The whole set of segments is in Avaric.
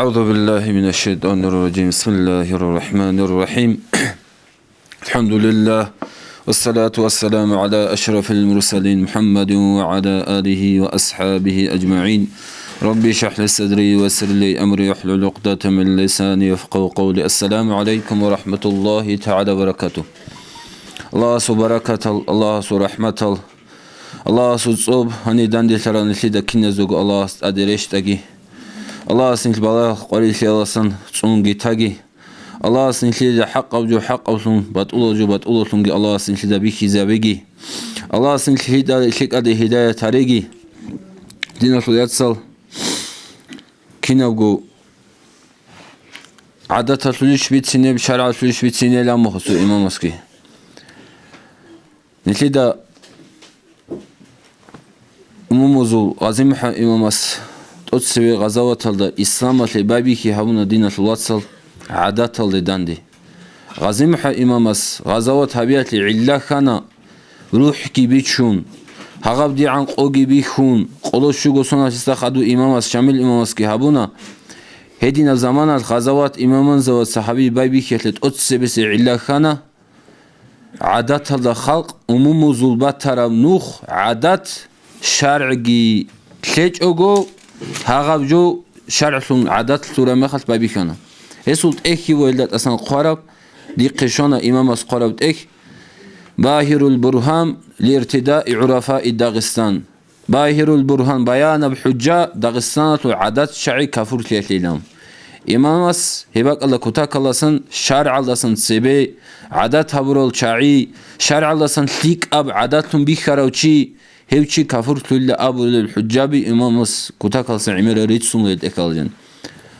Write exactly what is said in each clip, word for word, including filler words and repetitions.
أعوذ بالله من الشيطان الرجيم. بسم الله الرحمن الرحيم. الحمد لله. والصلاة والسلام على أشرف المرسلين محمد وعلى آله وأصحابه أجمعين. ربي اشرح لي صدري ويسر لي أمري واحلل عقدة من لساني يفقهوا قولي. السلام عليكم ورحمة الله تعالى وبركاته. Аллагьасул баракатал, Аллагьасул рахматал, Аллагьасул цӀоб гьанир данделъарал нилъеда киназего Аллагьас тӀаде рещтӀаги. Аллагьас нилъ балагьалъ къварилъиялдасан цӀунги таги. Аллагьас нилъеда хӀакъаб жо хӀакъаблъун, батӀулаб жо батӀулаблъунги Аллагьас нилъеда бихьизабеги. Аллагьас нилъеда лъикӀаде гьидаят гьареги. Диналъул яцал, кинабго гӀадаталъулищ бицинеб, шаргӀалъулищ бицинел амухъ цо имамасги. Нилъеда умумузул ГъазимухӀа имамас тӀоцеве гъазаваталда исламалъе байбихьи гьабуна диналъул вацал гӀадаталде данде. ГъазимухӀа имамас гъазават гьабиялъе гӀилла хьана, рухӀги бичун, гьагъаб дигӀан къоги бихьун, къоло щуго соналъ гьесда хадув имамас Шамил имамасги гьабуна. Гьединаб заманалъ гъазават имаманзават сахаби байбихьиялъе тӀоцебесеб гӀилла хьана, гӀадаталда халкъ умумузул батараб нух, гӀадат, шаргӀги лъечӀого, гьагъаб жо шаргӀлъун гӀадат лъураб мехалъ байбихьана. Гьесул тӀехьги ва гьелда тӀасан хъвараб, дихъе щвана имамас хъвараб тӀехь: «Багьирул бургьан лиртидаи гӀурафаи Дагъистан». Багьирул бургьан, баянаб хӀужжа Дагъистаналъул гӀадат-шаргӀи кафурлъиялъилан. Имамас гьеб бакӀалда кутакалдасан, шаргӀалдасан цебе, гӀадат гьабурал чагӀи, шаргӀалдасан лъикӀаб гӀадатлъун бихьарав чи, гьев чи кафурлъула абулеб хӀужжаби имамас кутакалдасан гӀемерал рицун гьел тӀехьалжан.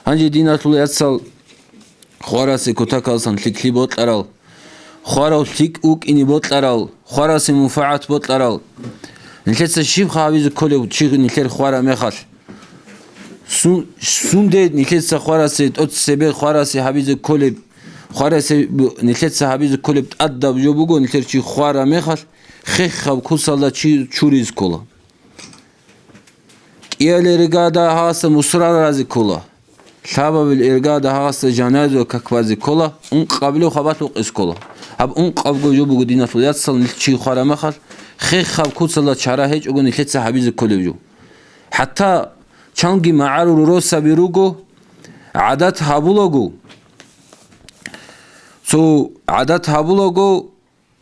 Гьанже диналъул яцал, хварасе кутакалдасан лъикӀлъи бокьарал, хварав лъикӀ вукӀине бокьарал, хварасе мунфагӀат бокьарал. Нилъеца щибха гьабизе кколев чи нилъер хвараб мехалъ? Сун-, сунде нилъеца хварасе, тӀоцебе хварасе гьабизе кколеб, хварасе бу-, нилъеца гьабизе кколеб тӀадаб жо буго, нилъер чи хвараб мехалъ хехаб куцалда чи чуризе ккола. КӀиялеригада гьасда мусрал разе ккола. Лъабабил иргада гьасда жаназа какбазе ккола, ункъабилев хабалъ укъизе ккола. Гьаб ункъабго жо буго диналъул яцал нилъ чи хвараб мехалъ, хехаб куцалда чара гьечӀого нилъеца гьабизе кколеб жо. ХӀатта чанги магӀарул росаби руго, гӀадат гьабулаго, цо гӀадат гьабулаго,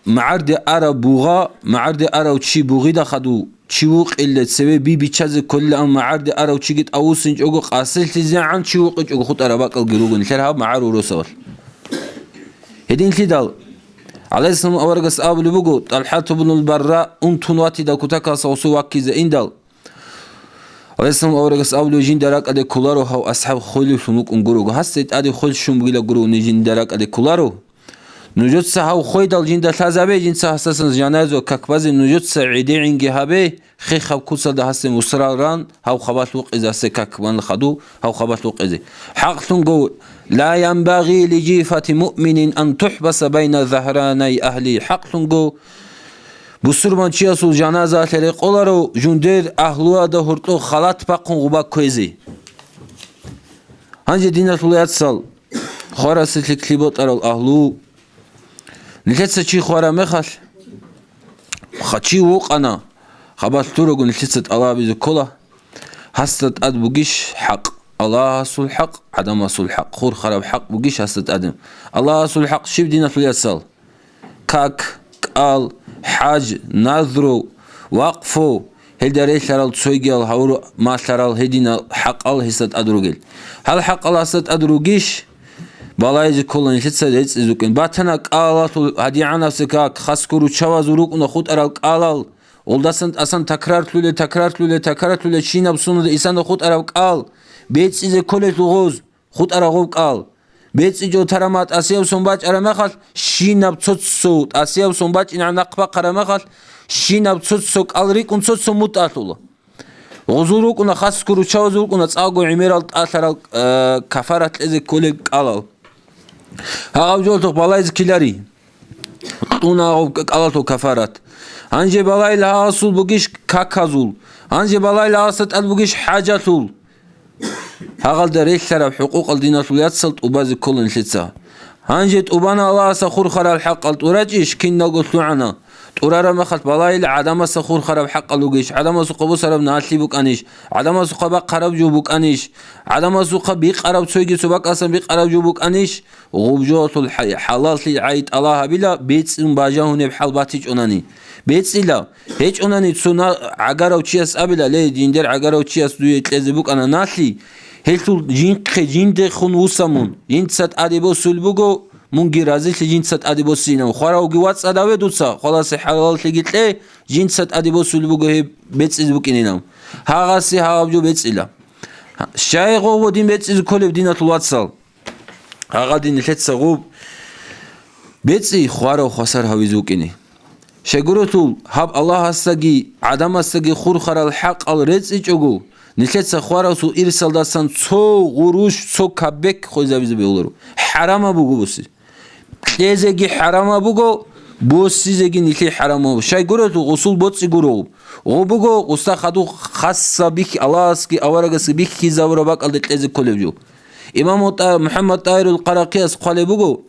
магӀарде арав бугъа, магӀарде арав чи бугъида хадув, чи вукъилла цеве би биччазе кколилаан магӀарде арав чиги тӀавуссинчӀого къасилъизегӀан чи вукъичӀого хутӀараб бакӀалги руго нилъер гьаб магӀарул росабалъ. Гьединлъидал, гӀалайгьиссалам аварагас абулеб буго, ТӀалхӀат ибнул Барра унтун ватидал кутакалдаса гъосул ваккизе индал, гӀалайгьиссалам аварагас абулеб, жинда ракӀалде кколаро гьав асхӀаб хвелевлъун вукӀун гурого, гьасда тӀаде хвел щун бугила гурого, жинда ракӀалде кколаро. Нужеца гьав хведал жинда лъазабе, жинца гьасдасан жаназа какбазе нужеца гӀедегӀинги гьабе, хехаб куцалда гьасде мусрал ран, гьав хабалъ вукъизе гьасде какбан хадув, гьав хабалъ вукъизе. ХӀакълъунго, ла янбагъи ли жифати муъминин ан тухӀбаса байна загьранай агьли. ХӀакълъунго, бусурманчиясул жаназаялъе рекъоларо жундер агьлуялда гьоркьоб халат бахъун гъуба кквезе. Гьанже диналъул яцал, хварасе лъикӀлъи бокьарал агьлу, нилъеца чи хвараб мехалъ, ха-, чи вукъана, хабалъ лъурого нилъеца тӀалабизе ккола, гьасда тӀад бугищ хӀакъ, Аллагьасул хӀакъ, гӀадамасул хӀакъ, хурхараб хӀакъ бугищ гьасда тӀадин? Аллагьасул хӀакъ щиб, диналъул яцал? Как, кӀал, хӀаж, назру, вакъфу, гьелда релълъарал цойгиял гьавур малъарал гьединал хӀакъал гьесда тӀад ругел. Гьал хӀакъал гьасда тӀад ругищ? Балайзе ккола нилъеца рецӀизе рукӀин. Батана кӀалалъул гьадигӀанабсе как, хасго руччабазул рукӀуна хутӀарал кӀалал, гъолдасан тӀасан такрарлъуле, такрарлъуле, такрарлъуле, щинаб сунуда исана хутӀараб кӀал, бецӀизе кколелъ гъоз. ХутӀараб гъоб кӀал. БецӀичӀо тарама тӀасияб сон бачӀараб мехалъ, щинаб цо-цо тӀасияб сон бачӀинегӀан нахъ бахъараб мехалъ, щинаб цо-цо кӀал рикӀкӀун цо-цо мутӀалъула. Гъозул рукӀуна, хасго руччабазул рукӀуна цӀакъго гӀемерал тӀалъарал, э, кафарат кьезе кколел кӀалал. Гьагъаб жолдухъ балайзе ккелари. Кьуна гьагъаб кӀалалъул кафарат. Гьанже балайла гьагъасул бугищ каказул. Гьанже балайла гьагъасда тӀад бугищ хӀажалъул. Гьагъалда релълъараб хӀукъукъал, диналъул яцал, тӀубазе ккола нилъеца. Гьанже тӀубана Аллагьасда хурхарал хӀакъал тӀурачӀищ, киналго лъугӀана. ТӀурараб мехалъ балайила гӀадамасда хурхараб хӀакъал ругищ, гӀадамасухъа босараб налъи букӀанищ, гӀадамасухъа бахъараб жо букӀанищ, гӀадамасухъа бикъараб цойги цо бакӀасан бикъараб жо букӀанищ, гъуб жоялъул хӀа-, хӀалаллъи гӀай тӀалаб гьабила, бецӀун бажа гьунеб хӀал батичӀонани. БецӀила, гьечӀонани цо на-, гӀагарав чияс абила: «Ле, жиндер гӀагарав чияс дуе кьезе букӀана налъи, гьелъул жинхъе жиндехун вуса мун, жинца тӀаде босулеб буго, мунги разилъи жинца тӀаде босинав, хваравги вацӀцӀадаве дуца, хваласе хӀалаллъиги кье, жинца тӀаде босулеб буго гьеб бецӀизе букӀинилан». Гьагъасе гьагъаб жо бецӀила. Щай гъов дин бецӀизе кколеб, диналъул вацал? Гьагъадин нилъеца гъуб бецӀи хварав хвасар гьавизе вукӀине. Щайгурелъул гьаб Аллагьасдаги гӀадамасдаги хурхарал хӀакъал рецӀичӀого, нилъеца хваравсул ирсалдасан цо гъурущ, цо кабек хвезабизе бегьуларо. ХӀарамаб буго боси. Кьезеги хӀарамаб буго, босизеги нилъее хӀарамаб буго. Щайгурелъул гъусул боцӀи гуро. Гъуб буго гъуса хадуб хасса бихь-, Аллагьасги аварагасги бихьизабураб бакӀалде кьезе кколеб жо. Имам МутӀа-, МухӀаммад ТӀагьирул Къаракъияс хъвалеб буго,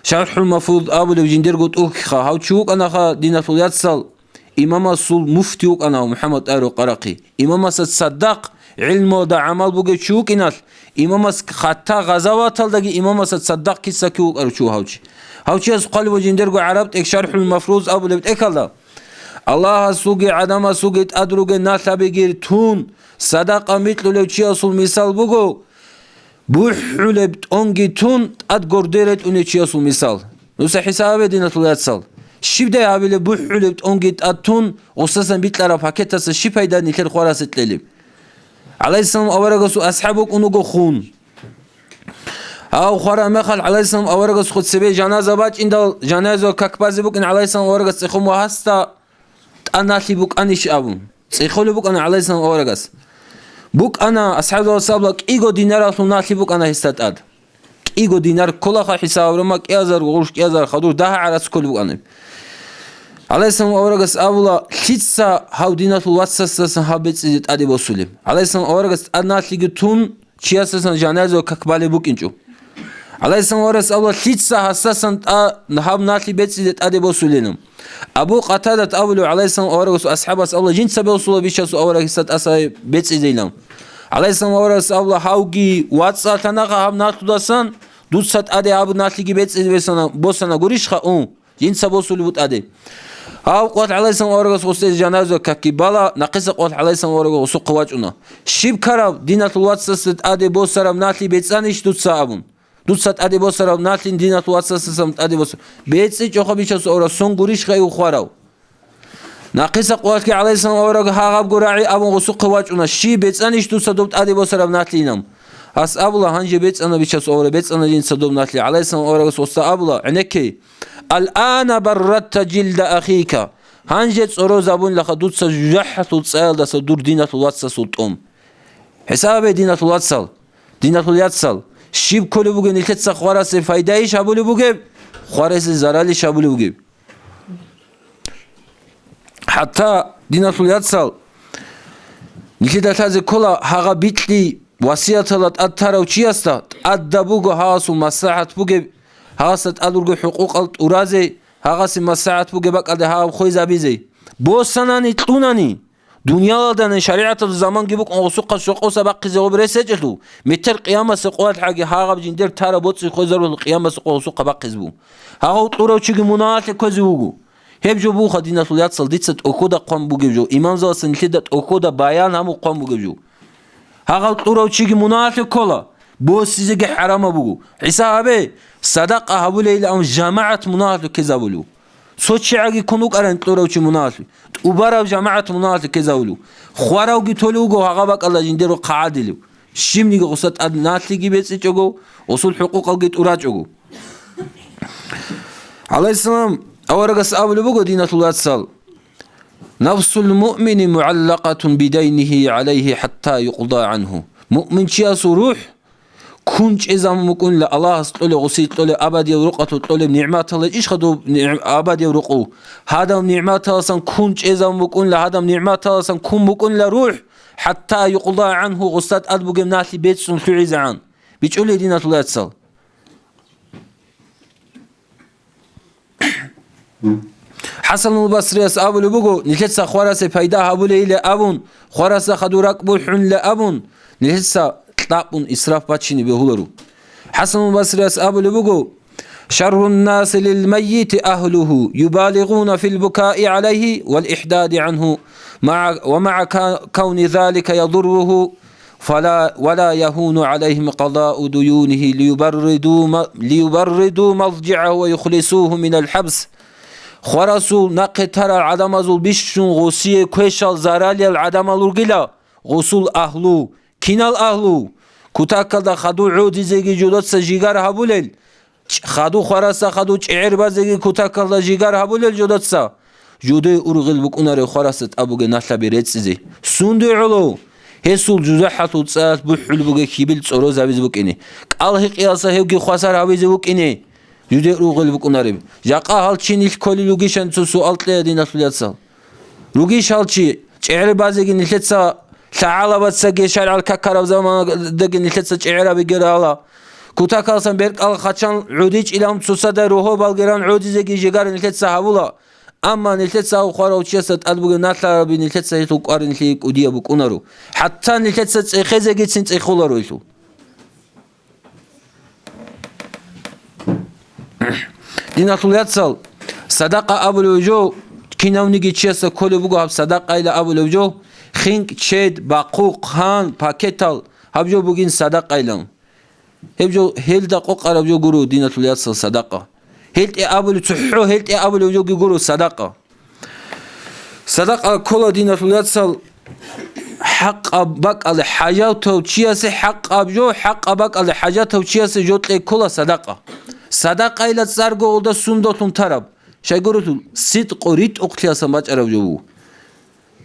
ШархӀул Мафруз абулеб жиндирго тӀухьха, гьав чи вукӀанаха, диналъул яцал, имамасул муфти вукӀана МухӀаммад ТӀагьирул Къаракъи. Имамасда цадахъ гӀилмуялда гӀамал бугев чи вукӀиналъ, имамас хатта гъазаваталдаги имамасда цадахъ киса-кив вукӀарав чи вуго гьав чи. Гьав чияс хъвалеб буго жиндирго гӀараб тӀехь ШархӀул Мафруз абулеб тӀехьалда: Аллагьасулги гӀадамасулги тӀад ругел налъабиги тун, садакъа микьулев чиясул мисал буго, бухӀулеб тӀонги тун, тӀад горде ретӀунев чиясул мисал. Нуса хӀисабе, диналъул яцал. Щибдай гьабилеб бухӀулеб тӀонги тӀад тун, гъусасан бикьараб пакетаса щиб пайда нилъер хварасе кьелеб? ГӀалайгьиссалам аварагасул асхӀаб вукӀун вуго хун. Гьав хвараб мехалъ, гӀалайгьиссалам аварагасухъе цебе жаназа бачӀиндал, жаназа как базе букӀин, гӀалайгьиссалам аварагас цӀехун ва гьасда тӀад налъи букӀанищ абун. ЦӀехолеб букӀана гӀалайгьиссалам аварагас. БукӀана, асхӀабзабаз абула, кӀиго динаралъул налъи букӀана гьесда тӀад. КӀиго динар кколаха хӀисаб гьабураб мехалъ, кӀиазар гъурущ, кӀиазар хадур, дагьа гӀарац кколеб букӀана. ГӀалайгьиссалам аварагас абула: «Лъица гьав диналъул вацасдасан гьаб бецӀизе тӀаде босулеб?» ГӀалайгьиссалам аварагас тӀад налъиги тун, чиясдасан жаназа как балеб букӀинчӀо. ГӀалайгьиссалам аварагас абула: «Лъица гьасдасан тӀа-, гьаб налъи бецӀизе тӀаде босулеб?» Абу Къатадат абулев, гӀалайгьиссалам аварагасул асхӀабас абула: «Жинца босула, бичасул авараг, гьесда тӀаса бецӀизейилан». ГӀалайгьиссалам аварагас абула: «Гьавги вацӀцӀалъанаха гьаб налъудасан, дуца тӀаде гьаб налъиги бецӀизе босана-, босана гурищха ун? Жинца босулеб бу тӀаде». Гьав къват гӀалайгьиссалам аварагас гъусезе жаназа какги бала, нахъиса къват гӀалайгьиссалам аварагас гъусухъе вачӀуна. Щиб ккараб диналъул вацасда тӀаде босараб налъи бецӀанищ дуца абун? Дуца тӀаде босараб налъин диналъул вацасдасан тӀаде босараб. БецӀичӀоха, бичасул авараг, сон гурищха гьев хварав? Нахъиса къватги гӀалайгьиссалам авараг гьагъабго рагӀи абун гъусухъе вачӀуна. Щиб, бецӀанищ дуца доб тӀаде босараб налъи инан? Гьас абула: «Гьанже бецӀана, бичасул авараг, бецӀана жинца доб налъи». ГӀалайгьиссалам аварагас гъуса абула: «ГӀенекке, алана барратта жилда ахика». Гьанже цӀорозабунилаха дуца жужахӀалъул цӀаялдаса дур диналъул вацасул тӀом. ХӀисабе, диналъул вацал, диналъул яцал, щиб кколеб бугеб нилъеца хварасе пайдайищ гьабулеб бугеб, хварасе заралищ гьабулеб бугеб? ХӀатта, диналъул яцал, нилъеда лъазе ккола гьагъа бикьи васиятала тӀад тарав чиясда, тӀадаб буго гьагъасул маслахӀат бугеб, гьагъасда тӀад руго хӀукъукъал тӀуразе, гьагъасе маслахӀат бугеб бакӀалде гьагъаб хвезабизе. Босанани кьунани, дуниялалдани шаригӀаталда заманги букӀун гъусухъа щокъоса бахъизе гъоб рес гьечӀелъул, метер къиямасеб къоялъ гьагъаб жиндер тараб боцӀи хвезарулъул къиямасеб къо гъусухъа бахъизе буго. Гьагъав кьурав чиги мунагьалъе кквезе вуго. Гьеб жо буха, диналъул яцал, дица тӀохьода хъван бугеб жо, имамзабаца нилъеда тӀохьода баян гьабун хъван бугеб жо. Гьагъав кьурав чиги мунагьалъе ккола, босизеги хӀарамаб буго. ХӀисаб гьабе, садакъа гьабулейилан жамагӀат мунагьалъе ккезабулев. Цо чигӀаги ккун вукӀаран кьурав чи мунагьалъе, тӀубараб жамагӀат мунагьалъе ккезабулев. Хваравги толев вуго гьагъа бакӀалда жиндирго хъагӀадилев. Щибниги гъуса тӀад налъиги бецӀичӀого, гъусул хӀукъукъалги тӀурачӀого. ГӀалайгьиссалам аварагас абулеб буго, диналъул вацал: «Нафсул муъмини мугӀаллакъатун бидайнихи гӀалайхи хӀатта юкъда гӀанху». Муъминчиясул рухӀ ккун чӀезабун букӀунила Аллагьас кьолеб, гъусие кьолеб, абадияб рукъалъул кьолеб нигӀматалда. ИшхӀадаб нигӀ-, абадияб рукъу? Гьадаб нигӀматалдасан ккун чӀезабун букӀунила, гьадаб нигӀматалдасан ккун букӀунила рухӀ, хӀатта юкъда гӀангьу, гъусда тӀад бугеб налъи бецӀцӀун лъугӀизегӀан. БичӀчӀулей, диналъул яцал. ХӀасанул Басрияс абулеб буго, нилъеца хварасе пайда гьабулейилан абун, хварасда хадур ракӀ бухӀунилан абун, нилъеца кьабун исраф бачине бегьуларо. ХӀасанул Басрияс абулеб буго: «Шаррун наси лил маййити агьлугьу, юбалигъуна фил букаи гӀалайгьи вал ихдади гӀангьу, маа, ва маа ка-, кауни залика ядурругьу, фала, вала ягьуну гӀалайгьим къадау дуюнигьи лиюбарриду ма-, лиюбарриду малжигӀагьу ва юхлисугьу минал хӀабс». Хварасул нахъе тарал гӀадамазул бищун гъусие квешал заралиял гӀадамал ругила, гъусул агьлу. Кинал агьлу? Кутакалда хадув гӀодизеги жодоца жигар гьабулел, чӀ-, хадув хварасда хадув чӀегӀер базеги кутакалда жигар гьабулел жодоца, жодое ургъел букӀунарев хварасда тӀад бугеб налъаби рецӀизе. Сунде гӀоло? Гьесул жужахӀалъул цӀаялъ бухӀул бугеб хьибил цӀорозабизе букӀине, кӀалгьикъиялдаса гьевги хвасар гьавизе вукӀине. Жуде ургъел букӀунареб. Жакъа гьал чи нилъ кколел ругищан цо суал кьея, диналъул яцал. Ругищ гьал чи? ЧӀегӀер базеги нилъеца лъагӀалабацаги шаргӀал какараб заманадаги нилъеца чӀегӀерабиги рала. Кутакалдасан беркӀал хъачан гӀодичӀилан цоцазда рогьобалги ран гӀодизеги жигар нилъеца гьабула. Амма нилъеца гьав хварав чиясда тӀад бугеб налъаби нилъеца гьелъул кӀвар нилъее кӀудияб букӀунаро. ХӀатта нилъеца цӀехезегицин цӀехоларо гьелъул. Диналъул яцал, садакъа абулев жо, кинавниги чиясда кколеб буго гьаб садакъайилан абулев жо, хинкӀ, чед, бахъу, хъан, пакетал, гьаб жо бугин садакъайилан. Гьеб жо гьелда къокъараб жо гуро, диналъул яцал, садакъа. ГьелтӀе абулев цохӀо, гьелтӀе абулев жоги гуро садакъа. Садакъа ккола, диналъул яцал, хӀакъаб бакӀалде хӀажатав чиясе хӀакъаб жо, хӀакъаб бакӀалде хӀажатав чиясе жо кье ккола садакъа. Садакъайила цӀарго гъолда сундалъун тараб, щайгурелъул, сидкъу, ритӀухълъиялдасан бачӀараб жо буго.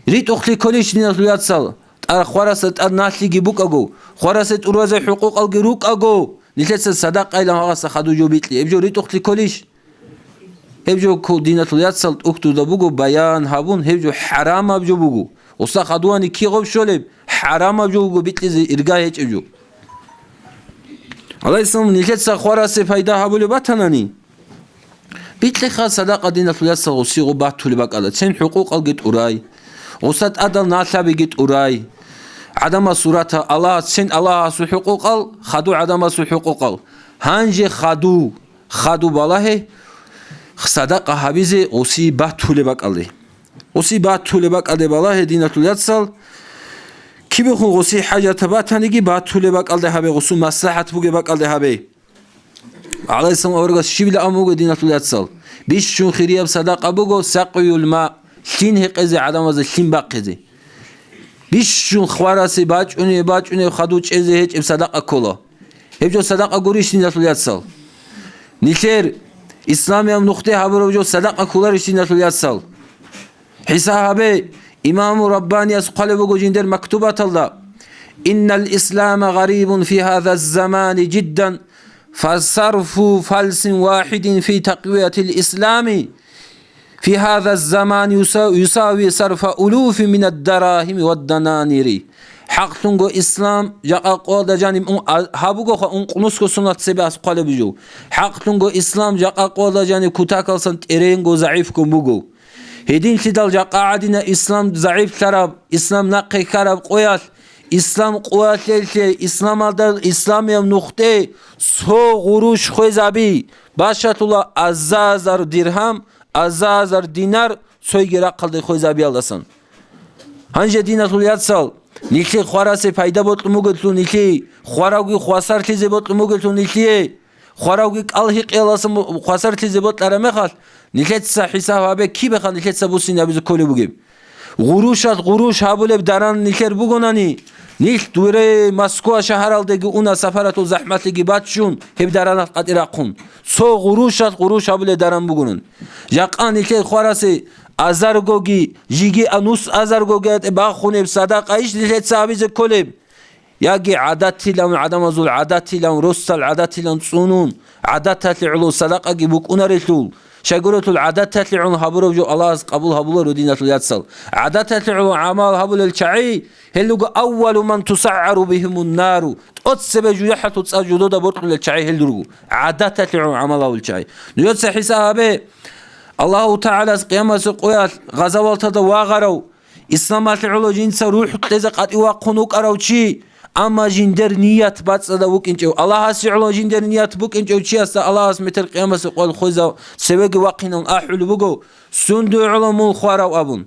РитӀухълъи кколищ, диналъул яцал, тӀад хварасда тӀад налъиги букӀаго, хварасе тӀуразе хӀукъукъалги рукӀаго, нилъеца садакъайилан гьагъасда хадув жо бикьи, гьеб жо ритӀухълъи кколищ? Гьеб жо ккол, диналъул яцал, тӀухьдузда буго баян гьабун, гьеб жо хӀарамаб жо буго. Гъусда хадувани кигъуб щолеб, хӀарамаб жо буго бикьизе ирга гьечӀеб жо. Гьалайсан нилъеца хварасе пайда гьабулеб батанани, бикьиха садакъа, диналъул яцал, гъусие гъоб батулеб бакӀалда, цин хӀукъукъалги тӀурай, гъусда тӀадал налъабиги тӀурай. ГӀадамал сурата Аллагьас, цин Аллагьасул хӀукъукъал, хадув гӀадамасул хӀукъукъал. Гьанже хадув, хадув балагье, садакъа гьабизе гъусие батулеб бакӀалде. Гъусие батулеб бакӀалде балагье, диналъул яцал, кибехун гъусие хӀажат батаниги батулеб бакӀалде гьабе, гъусул маслахӀат бугеб бакӀалде гьабе. ГӀалайгьиссалам аварагас щибила абун буго, диналъул яцал? Бищун хирияб садакъа буго сакъуюл ма, лъим гьекъезе, гӀадамазда лъим бахъизе. Бищун хварасе бачӀунеб, бачӀунеб хадув чӀезе гьечӀеб садакъа ккола. Гьеб жо садакъа гурищ, диналъул яцал? Нилъер исламиял нухде гьабураб жо садакъа кколарищ, диналъул яцал? ХӀисаб гьабе, имаму Раббанияс хъвалеб буго жиндир мактубаталда: «Иннал ислама гъарибун фи гьаза замани жиддан, фасарфу фалсин вахидин фи такъвиятил ислами фи гьаза замани юса-, юсави сарфа улуфи минад дарагьими вад дананири». ХӀакълъунго ислам жакъа къоялда жаниб ун-, а, гьабугоха ункънусго сунат цебе ас хъвалеб жо. ХӀакълъунго ислам жакъа къоялда жаниб кутакалсан тӀеренго загӀипго буго. Гьединлъидал жакъа гӀадина ислам загӀиплъараб, ислам нахъе хьараб къоялъ, ислам къоялъелъе, исламалда, исламияб нухде цо гъуруш хвезаби, бащалъула азар-азар диргьам, азар-азар динар цойги рахъалде хвезабиялдасан. Гьанже, диналъул яцал, нилъее хварасе пайда бокьун бугелъул нилъее, хваравги хвасарлъизе бокьун бугелъул нилъее, хваравги кӀалгьикъиялдасан хвасарлъизе бокьараб мехалъ, нилъеца хӀисаб гьабе, кибеха нилъеца буссинабизе кколеб бугеб. Гъурушалъ гъуруш гьабулеб даран нилъер бугонани, нилъ дуре Москва шагьаралдеги уна, сапаралъул захӀмалъиги баччун, гьеб дараналъ къватӀир рахъун. Цо гъурушалъ гъуруш гьабулеб даран бугонан. Жакъа нилъер хварасе азаргоги, жиги а-, нус азаргоги гьатӀе бахунеб садакъа иш нилъеца гьабизе кколеб? Яги гӀадатилан, гӀадамазул гӀадатилан, росал гӀадатилан цӀунун, гӀадаталъе гӀоло садакъаги букӀунарелъул, Щайгурелъул гӀадаталъе гӀоло гьабураб жо Аллагьас къабул гьабуларо, диналъул яцал. ГӀадаталъе гӀоло гӀамал гьабулел чагӀи, гьел руго аввалу ман тусагӀару бигьимун нару, тӀоцебе жужахӀалъул цӀар жодода боркьулел чагӀи гьел руго, гӀадаталъе гӀоло гӀамал гьабулел чагӀи. Нужеца хӀисаб гьабе, Аллагьу ТагӀалас къиямасеб къоялъ гъазаваталда вагъарав, исламалъе гӀоло жинца рухӀ кьезе къватӀив вахъун вукӀарав чи, амма жиндер ният бацӀцӀадаб букӀинчӀев, Аллагьасе гӀоло жиндер ният букӀинчӀев чиясда Аллагьас метер къиямасеб къоялъ хвезав цевеги вахъинавун ахӀулеб буго, сундуе гӀоло мун хварав абун.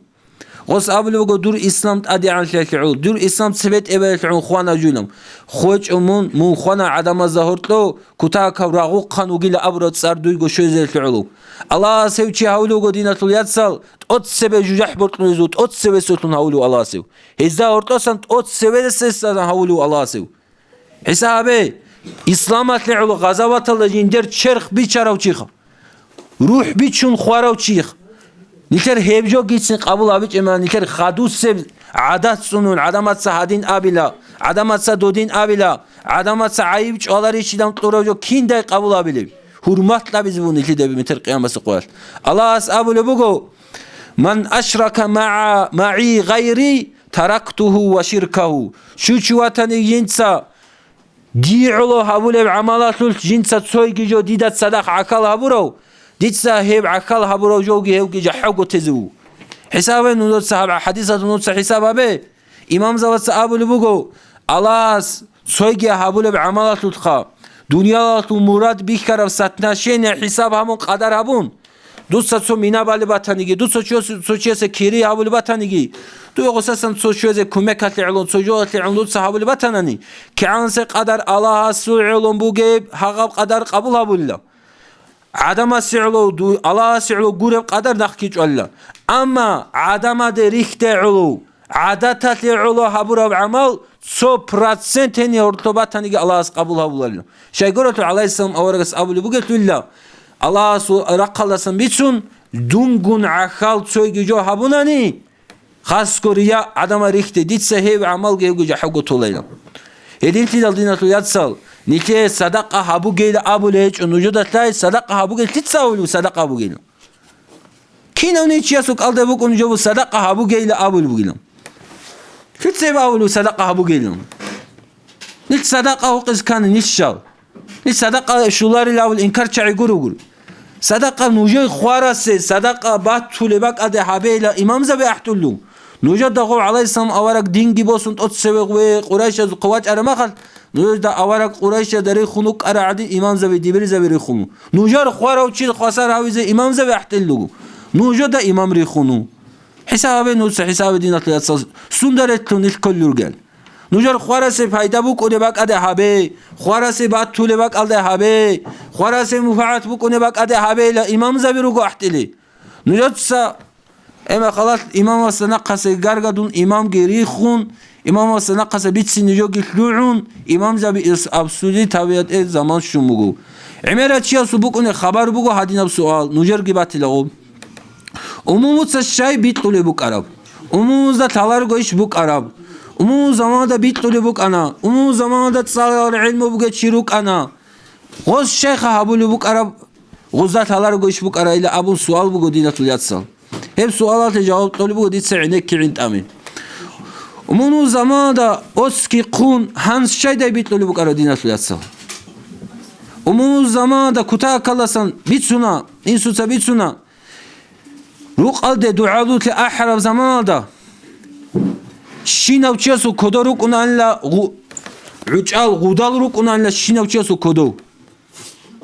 Гъос абулеб буго, дур ислам тӀадегӀанлъиялъе гӀоло, дур ислам цебетӀебаялъе гӀоло хвана жуйилан. ХвечӀо мун, мун хвана гӀадамазда гьоркьов, кутакаб рагъухъан вугила абураб цӀар дуйго щвезеялъе гӀоло. Аллагьас гьев чи гьавулев вуго, диналъул яцал, тӀоцебе жужахӀ боркьулезул, тӀоцебе сулъун гьавулев Аллагьасев. Гьезда гьоркьосан тӀоцебесесан гьавулев Аллагьасев. ХӀисаб гьабе, исламалъе гӀоло гъазаваталда жиндер черх бичарав чиха, рухӀ бичун хварав чиха. Нилъер гьеб жо гицин къабул гьабичӀеб ман, нилъер хадусеб гӀадат цӀунун, гӀадамаца гьадин абила, гӀадамаца додин абила, гӀадамаца гӀайиб чӀваларищилан кьурав жо киндай къабул гьабилеб? ХӀурмат кьабизе буго нилъеда метер къиямасеб къоялъ. Аллагьас абулеб буго, «Ман ашрака магӀа, магӀи гъайри, тарактуху ва ширкаху». Щучи ватани жинца, дие гӀоло гьабулеб гӀамалалъулъ жинца цойги жо дида цадахъ гӀахьал гьабурав, дица гьеб гӀахьал гьабурав жоги гьевги жахӀалго тезе вуго. ХӀисабе нужеца гьаб хӀадисалда нужеца хӀисаб гьабе. Имамзабаца абулеб буго, Аллагьас цойги гьабулеб гӀамалалъулъха, дуниялалъул мурад бихьараб соотношение хӀисаб гьабун, къадар гьабун, дуца цо мина балеб батаниги, дуца цо, цо чиясе кири гьабулеб батаниги, дуе гъосасан цо щвезе кумекалъе гӀоло, цо жоялъе гӀоло дуца гьабулеб батанани, кигӀансе къадар Аллагьасул гӀоло бугеб, гьагъаб къадар къабул гьабулила. ГӀадамасе гӀоло, ду-, Аллагьасе гӀоло гуреб къадар нахъги чӀвалила. Амма гӀадамаде рихьде гӀоло, гӀадаталъе гӀоло гьабураб гӀамал цо процент гьениб гьоркьоб батаниги Аллагьас къабул гьабуларила. Щайгурелъул гӀалайгьиссалам аварагас абулеб бугелъулила, Аллагьасул рахъалдасан бицун, дунгун гӀахьал цойги жо гьабунани, хасго рия гӀадамал рихьде, дица гьев гӀамалги гьевги жахӀалго толайилан. Гьединлъидал, диналъул яцал, нилъее садакъа гьабугейилан абулей гьечӀо, нужеда лъай садакъа гьабугейилан, лъица абулев садакъа гьабугейилан? Кинавниги чиясул кӀалда букӀун жо буго садакъа гьабугейилан абулеб бугилан. Лъица гьеб абулев садакъа гьабугейилан? Нилъ садакъа гьукъизе ккани нилъ щал. Нилъ садакъа щуларел абул инкарчагӀи гуро-гуро. Садакъа нужее хварасе, садакъа батулеб бакӀалде гьабейила имамзаби ахӀдуллу. Нужеда гъов гӀалайгьиссалам авараг динги босун тӀоцеве ве Къурайшазухъе вачӀараб махалъ, нужеда авараг Къурайшазда рехун вукӀарагӀадин имамзаби, дибирзаби рехун ву. Нужер хварав чи хвасар гьавизе имамзаби ахӀдуллуго. Нужеда имам рехун ву. ХӀисабе нуца, хӀисабе, диналъул яцал, сунда релълъун нилъ кколел ругел. Нужер хварасе пайда букӀунеб бакӀалде гьабе, хварасе батулеб бакӀалде гьабе, хварасе муфагӀат букӀунеб бакӀалде гьабейила имамзаби руго ахӀдили. Нужеца, эма халалъ имамасда нахъасе гаргадун имамги рихун, имамасда нахъасе бицин нижоги лъугӀун, имамзаби ис абсули тавиятӀе заман щун буго. ГӀемерачиясул букӀунеб хабар буго гьадинаб суал, нужерги батилагъуб. Умумуца щай бикьулеб букӀараб? Умумузда лъаларго иш букӀараб? Умуму заманда бикьулеб букӀана, умуму заманда цӀаларал гӀилму бугев чи рукӀана. Гъос щайха гьабулеб букӀараб, гъузда лъаларго иш букӀарайила абун суал буго, диналъул яцал. Гьеб суалалъе жаваб кьолеб буго дица гӀенекки гӀинтӀаме. Умуму заманда оцги хъун гьанс щайдай бикьулеб букӀараб, диналъул яцал? Умуму заманда кутакаласан бицуна, инсуца бицуна, рукъалде дугӀалулъе ахӀараб заманалда, щинав чиясул кодо рукӀунаанила гъу-, гӀучӀал гъудал рукӀунаанила щинав чиясул кодо.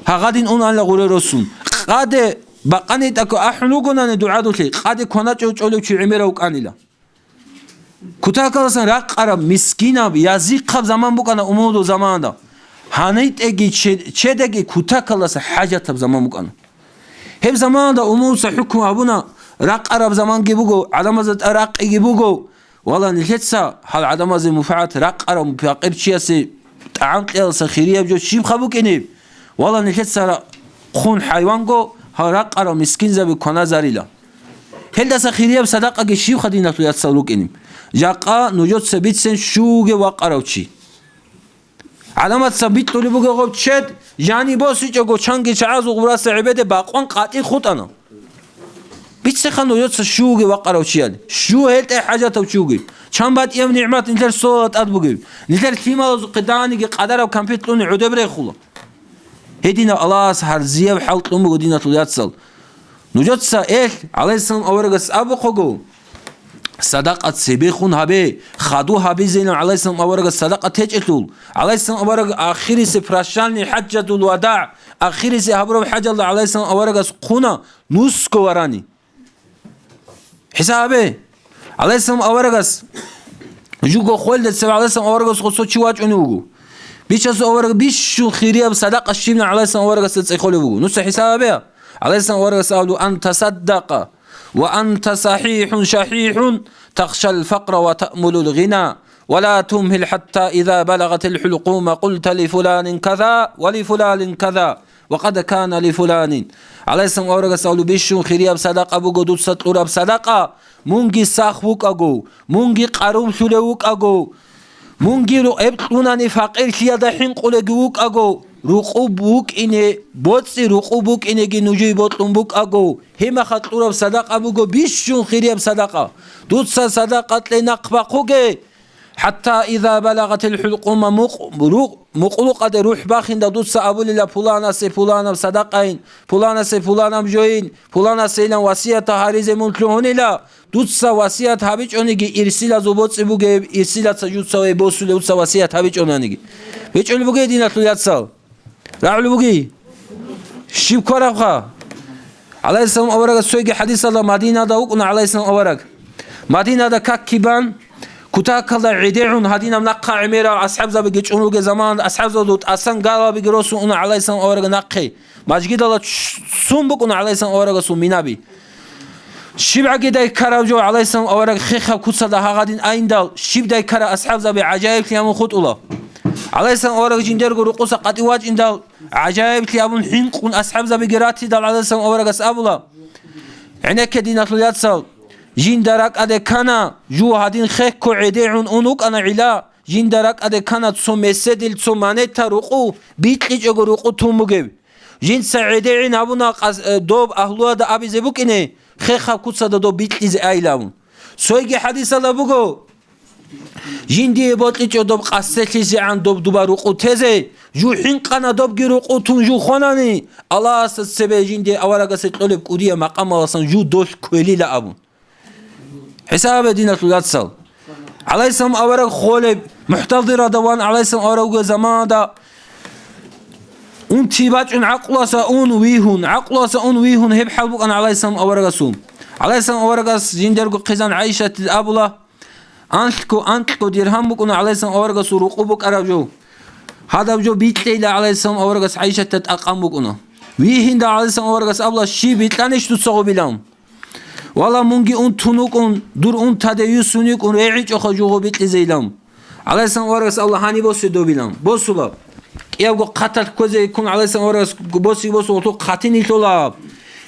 Гьагъадин унаанила гъуре росун. Къаде бакъани тӀако ахӀун вугонани дугӀадулъе, къаде кваначӀев чӀолев чи гӀемерав вукӀанила. Кутакаласан ракъараб, мискинаб, язихъаб заман букӀана умудул заманда. ГьанайтӀеги че-, чедаги кутакаласа хӀажатаб заман букӀана. Гьеб заманда умуца хӀукму гьабуна, ракъараб заманги буго, гӀадамазда тӀад ракъиги буго. Вала, нилъеца гьал гӀадамазе муфагӀат ракъараб пакъир чиясе тӀагӀам кьеялдаса хирияб жо щибха букӀинеб? Вала, нилъеца ра-, хъун хӀайванго гьал ракъарав мискинзаби кваназарила. Гьелдаса хирияб садакъаги щибха, диналъул яцал, рукӀинеб? Жакъа нужеца бицен щуге вакъарав чи. ГӀаламатца битӀулеб буго гъоб чед, жани босичӀого чанги чагӀазул гъураса гӀебеде бакъван къатӀир хутӀана. Бицеха нужеца щуги вакъарав чиял, щу гьелтӀе хӀажатав чуги. Чан батӀияб нигӀмат нилъер столалда тӀад бугеб. Нилъер лъималазухъе даниги къадараб кампет кьуни гӀодеб рехула. Гьединав Аллагьас гьарзияб хӀал кьун буго, диналъул яцал. Нужеца эл, гӀалайгьиссалам аварагас абухъего, садакъа цебехун гьабе, хаду гьабизейилан гӀалайгьиссалам аварагас садакъа течӀелъул. ГӀалайгьиссалам авараг ахирисе прощальный хӀаджатул вадагӀ, ахирисе гьабураб хӀаджалда гӀалайгьиссалам аварагас хъуна нусго варани. ХӀисаб гьабе. ГӀалайгьиссалам аварагас, жуго хвелда цебе гӀалайгьиссалам аварагас гъосо чи вачӀунев вуго. Бичасул авараг бищун хирияб садакъа щибна гӀалайгьиссалам аварагасда цӀехолеб буго. Нуца хӀисаб гьабе. ГӀалайгьиссалам аварагас абулеб: «Ан тасаддакъа ва анта сахӀихӀун шахӀихӀун, тахшал факъра ва таъмулул гъина, ва ла тумгьил хӀатта иза балагъатил хӀулкъума къулта ли фуланин каза ва ли фуланин каза». «Ва къад кана ли фуланин». ГӀалайгьиссалам аварагас абулеб: «Бищун хирияб садакъа буго дуца кьураб садакъа, мунги сах вукӀаго, мунги къарублъулев вукӀаго, мунги ру-, гьеб кьунани факъирлъиялда хӀинкъулевги вукӀаго, рукъуб вукӀине, боцӀи рукъуб букӀинеги нужее бокьун букӀаго, гьеб мехалъ кьураб садакъа буго бищун хирияб садакъа. Дуца садакъа кье, нахъ бахъуге». «ХӀатта иза балагъатил хӀулкъума мукъ-, ру-, мукъулукъаде рухӀ бахинда дуца абулила: пуланасе пуланаб садакъайин, пуланасе пуланаб жойин, пуланасейилан васият гьаризе мун лъугьунила, дуца васият гьабичӀониги ирсилазул боцӀи бугеб, ирсилаца жуца ве босулев дуца васият гьабичӀонаниги». БичӀчӀулеб бугей, диналъул яцал? РагӀулеб бугей? Щиб ккарабха? ГӀалайгьиссалам аварагас цойги хӀадисалда Мадинада вукӀуна гӀалайгьиссалам авараг. Мадинада какги бан, кутакалда гӀедегӀун гьадинаб нахъа гӀемерал асхӀабзабиги чӀун ругел заманалда асхӀабзабазул тӀасан галабиги росун уна гӀалайгьиссалам авараг нахъе. Мажгидалда цун букӀуна гӀалайгьиссалам аварагасул минаби. ЩибгӀаги дайккарав жо гӀалайгьиссалам авараг хехаб куцалда гьагъадин айиндал, щиб дайккараб асхӀабзаби гӀажаиблъи гьабун хутӀула. ГӀалайгьиссалам авараг жиндирго рукъуса къватӀив вачӀиндал, гӀажаиблъи гьабун хӀинкъун асхӀабзабиги ратидал гӀалайгьиссалам аварагас абула: «ГӀенекке, диналъул яцал, жинда ракӀалде ккана, жув гьадин хехго гӀедегӀун ун вукӀана гӀила, жинда ракӀалде ккана цо меседил, цо монета рукъу, бикьичӀого рукъу тун бугеб. Жинца гӀедегӀин гьабуна къас-, э, доб агьлуялда абизе букӀине, хехаб куцалда доб бикьизе айилан». Цойги хӀадисалда буго: «Жиндие бокьичӀо доб къасселъизегӀан доб дуба рукъу тезе, жув хӀинкъана добги рукъу тун жув хванани, Аллагьасда цебе жиндие аварагасе кьолеб кӀудияб макъамаласан жув долъ кквелила», – абун. ХӀисабе, диналъул яцал. ГӀалайгьиссалам авараг холеб, мухӀтадиралда ван гӀалайгьиссалам авараг вугеб заманалда, унти бачӀун гӀакълуялъа ун вигьун, гӀакълуялъа ун вигьун гьеб хӀал букӀана гӀалайгьиссалам аварагасул. ГӀалайгьиссалам аварагас жиндирго хъизан ГӀайшатида абула: «Анлъго, анкьго диргьам букӀуна гӀалайгьиссалам аварагасул рукъу букӀараб жо. Гьадаб жо бикьейила», – гӀалайгьиссалам аварагас ГӀайшатида тӀакъан букӀуна. Вигьинда гӀалайгьиссалам аварагас абула: «Щиб бикьанищ дуца гъобилан? Вала, мунги унтун вукӀун, дур унтаде юсун йикӀун регӀичӀоха жуго бикьизейилан». ГӀалайгьиссалам аварагас абула: «Гьаниб босе добилан». Босула. КӀиябго хъаталъ кквезе ккун гӀалайгьиссалам аварагас боси-босун гъуту хъатинилъула.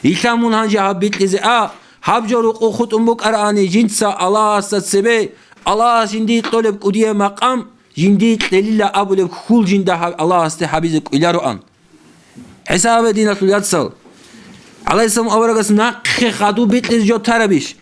Илъа мун гьанже гьаб бикьизе а, гьаб жо рукъу хутӀун букӀараани, жинца Аллагьасда цебе, Аллагьас жиндие кьолеб кӀудияб макъам, жиндие кьелила абулеб хьул жинда гьаб-, Аллагьасде гьабизе кӀвелароан. ХӀисабе, диналъул яцал. ГӀалайгьиссалам аварагас нахъе хаду бикьизе жо тарабищ?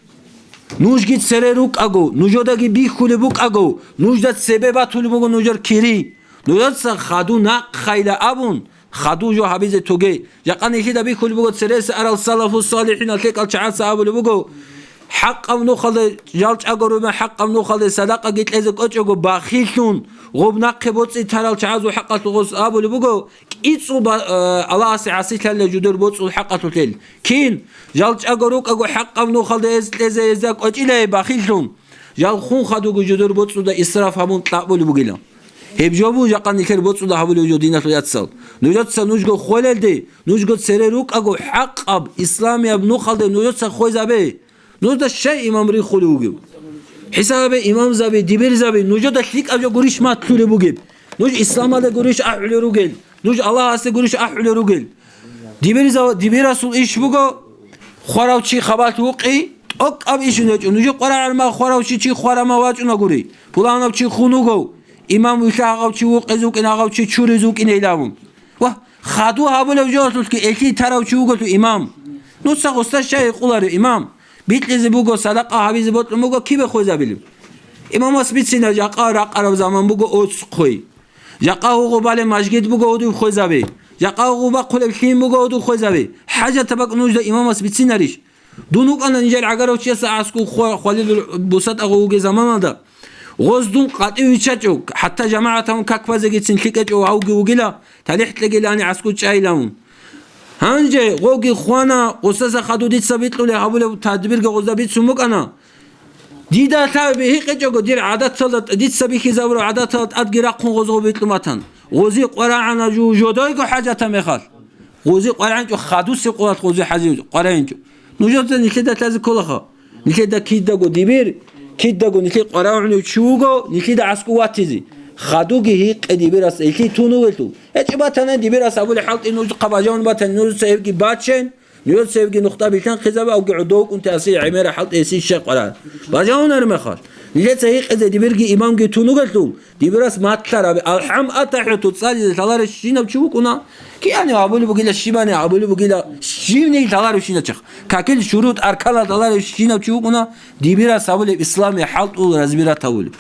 Нужги цере рукӀаго, нужедаги бихьулеб букӀаго, нужда цебе батулеб буго нужер кири. Нужеца хаду нахъайила абун, хаду жо гьабизе тоге. Жакъа нилъеда бихьулеб буго цереса арал салафу салихӀинал лъикӀал чагӀаца абулеб буго: «ХӀакъаб нухалде жал чӀаго ругел, хӀакъаб нухалде садакъаги кьезе кӀочӀого бахиллъун, гъоб нахъе боцӀи тарал чагӀазул хӀакъалъулъ гъос абулеб буго, кӀицӀул ба-, э, Аллагьасе гӀасилъалила жудер боцӀул хӀакъалъулъ». Кин? Жал чӀаго рукӀаго хӀакъаб нухалде эз кьезе гьезда кӀочӀилай бахиллъун, жал хун хадуго жудер боцӀуда исраф гьабун кьабулеб бугила. Гьеб жо буго жакъа нилъер боцӀуда гьабулеб жо, диналъул яцал. Нужеца нужго хвелелде, нужго цере рукӀаго хӀакъаб исламияб нухалде нужеца хвезабе. Нужда щай имам рихулев вугев? ХӀисабе, имамзаби, дибирзаби, нужеда лъикӀаб жо гурищ матлъулеб бугеб? Нуж исламалде гурищ ахӀулел ругел? Нуж Аллагьасде гурищ ахӀулел ругел? Дибирза-, дибирасул иш буго, хварав чи хабалъ вукъи, тӀокӀаб ишин гьечӀо. Нужер къварагӀалма хварав чи, чи хварама вачӀунагури, пуланав чи хун вугов. Имам вилълъа гьагъав чи вукъизе вукӀин, гьагъав чи чуризе вукӀин гьелавун. Ва хаду гьабулев жоялъулъги элъий тарав чи вуголъу имам. Нуца гъуста щай гьикъуларо имам? Бикьизе буго, садакъа гьабизе бокьун буго, кибе хвезабилеб? Имамас бицина, жакъа ракъараб заман буго оцхъой. Жакъа гьугъу балеб мажгит буго гьудив хвезаби. Жакъа гьугъу бахъулеб лъим буго гьудив хвезаби. ХӀажатаб бакӀ нужда имамас бицинарищ? Дун вукӀана нижер гӀагарав чиясда аскӀов хва-, хвалил бусатӀа гъов вугеб заманалда. Гъоз дун къватӀив виччачӀо, хӀатта жамагӀаталъун как базегицин лъикӀ гьечӀо гьавги вугила, талихӀ кьегилани аскӀов чӀайилавун. Гьанже гъовги хвана, гъосаса хаду дица бикьулеб гьабулеб тадбирги гъозда бицун букӀана. Дида лъаб бихьичӀого, дир гӀадаталда, дица бихьизабураб гӀадаталда тӀадги рахъун гъозго бикьун батан. Гъози къварагӀана жу-, жодойго хӀажатаб мехалъ. Гъози къварагӀинчӀо, хадусеб къоялъ гъози хӀажи къварагӀинчӀо. Нужеца нилъеда лъазе кколаха. Нилъеда кидаго дибир, кидаго нилъее къварагӀунев чи вуго, нилъеда аскӀов ватизе. Хадуги гьикъе дибирас, гьелъие тун вугелъул. ГьечӀеб батани, дибирас абулеб хӀалтӀи нужехъа бажавун батани, нужеца гьебги бачен, нужеца гьебги нухда билъанхъизабе, авги гӀодов вукӀунте асие гӀемера хӀалтӀи гьесие щай къварагӀа. Бажавунареб мехалъ, нилъеца гьикъизе дибирги имамги тун вугелъул, дибирас матлъараби, алхӀам атахӀуту цӀализе лъаларев щинав чи вукӀуна, киани гьабулеб бугила, щибани гьабулеб бугила, щивни лъаларев щинав чехъ, какил шурут арканал лъаларев щинав чи вукӀуна, дибирас гьабулеб исламияб хӀалтӀул разбират гьабулеб.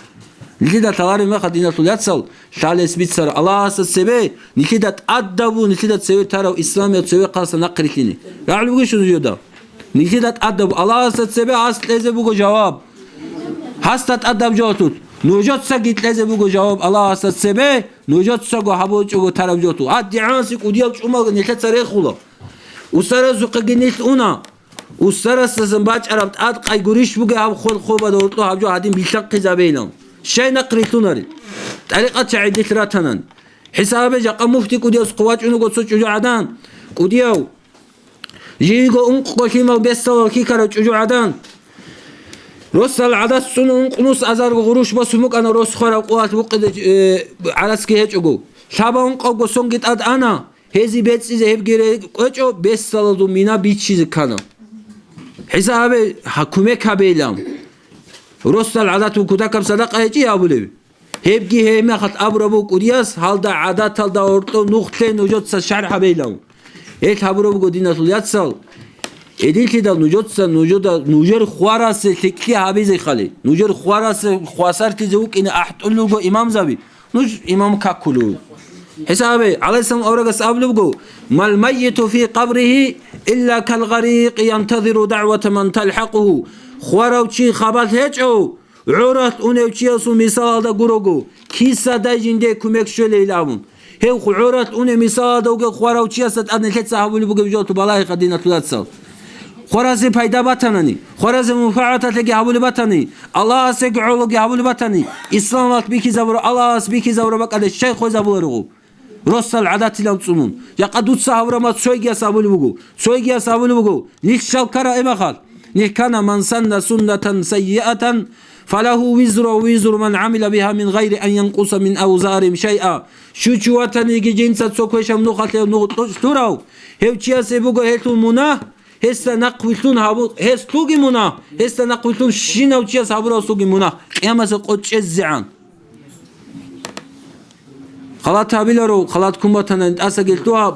Нилъеда лъалареб мехалъ, диналъул яцал, лъалес бицара Аллагьасда цебе, нилъеда тӀадабу, нилъеда цеве тарав исламияв цеве хъаса нахърилълъине. РагӀул бугищ нужеда? Нилъеда тӀадабу Аллагьасда цебе гьас кьезе буго жаваб. Гьасда тӀадаб жо тут. Нужецаги кьезе буго жаваб Аллагьасда цебе, нужецаго гьабулчӀого тараб жо тут. ГьадигӀанси кӀудияв чӀумалги нилъеца рехула. Устарасухъеги нилъ уна. Устарасдасан бачӀараб тӀадкъай гурищ бугеб гьаб хвел хобада гьоркьо гьаб жо гьадин билъанхъизабейилан. Щай нахърилълъунарел? ТӀарикъат чагӀи дилъ ратанан. ХӀисабе жакъа муфти кӀудияв хъувачӀун вуго цо чӀужугӀадан. КӀудияв. Жийго ункъго лъимал бесалал хьихьарав чӀужугӀадан. Росдал гӀадас цӀун ункънус азарго гъурущ босун букӀана рос хварав къоялъ вукъизе, э, гӀарацги гьечӀого. Лъаба ункъавго сонги тӀад ана, гьезие бецӀизе гьебги ре-, кӀвечӀо, бесалазул мина биччизе ккана. ХӀисабе гьа-, кумек гьабейилан. Росдал гӀадатун кутакаб садакъа гьечӀи абулеб? Гьебги гьебмехалъ абураб буго кӀудияс, гьалда гӀадаталда гьоркьов нух лъе нужеца шаргӀ гьабейилан. Гьелъ гьабураб буго, диналъул яцал, гьединлъидал нужеца, нужеда, нужер хварасе лъикӀлъи гьабизе хали, нужер хварасе хвасарлъизе вукӀине ахӀтӀулел руго имамзаби, нуж имам какулев. ХӀисабе, гӀалайгьиссалам аварагас абулеб буго: «Мал майиту фи къабригьи илла кал гъарикъи янтазиру дагӀвата ман талхӀакъугьу». Хварав чи хабалъ гьечӀо, гӀоралъ унев чиясул мисалалда гурого, кисадай жинде кумек щвелейилан абун. Гьев гӀоралъ унев мисалалда вугев хварав чиясда тӀад нилъеца гьабулеб бугеб жо балагьиха, диналъул яцал. Хваразе пайда батанани, хваразе мунфагӀаталъеги гьабулеб батани, Аллагьасеги гӀологи гьабулеб батани, исламалъ бихьизабураб, Аллагьас бихьизабураб бакӀалде щай хвезабуларого? Росдал гӀадатилан цӀунун. Жакъа дуца гьабураб мах цойгияс абулеб буго. Цойгияс абулеб буго: «Нилъ щал ккара эмахал. Нилъ ккана: ман санна суннатан сайиатан, фалагьу визругьа ва визру ман гӀамила бигьа мин гъайри ан янкъуса мин авзаригьим шайъа». Щучи ватаниги жинца цо квешаб нухалъе нух лъурав, гьев чиясе буго гьелъул мунагь, гьесда нахъвилълъун гьабу-, гьес лъуги мунагь, гьесда нахъвилълъун щинав чияс гьабурав суги мунагь, къиямасеб къо чӀезегӀан. Халат гьабиларо, халат ккун батанани тӀасаги лъугьа,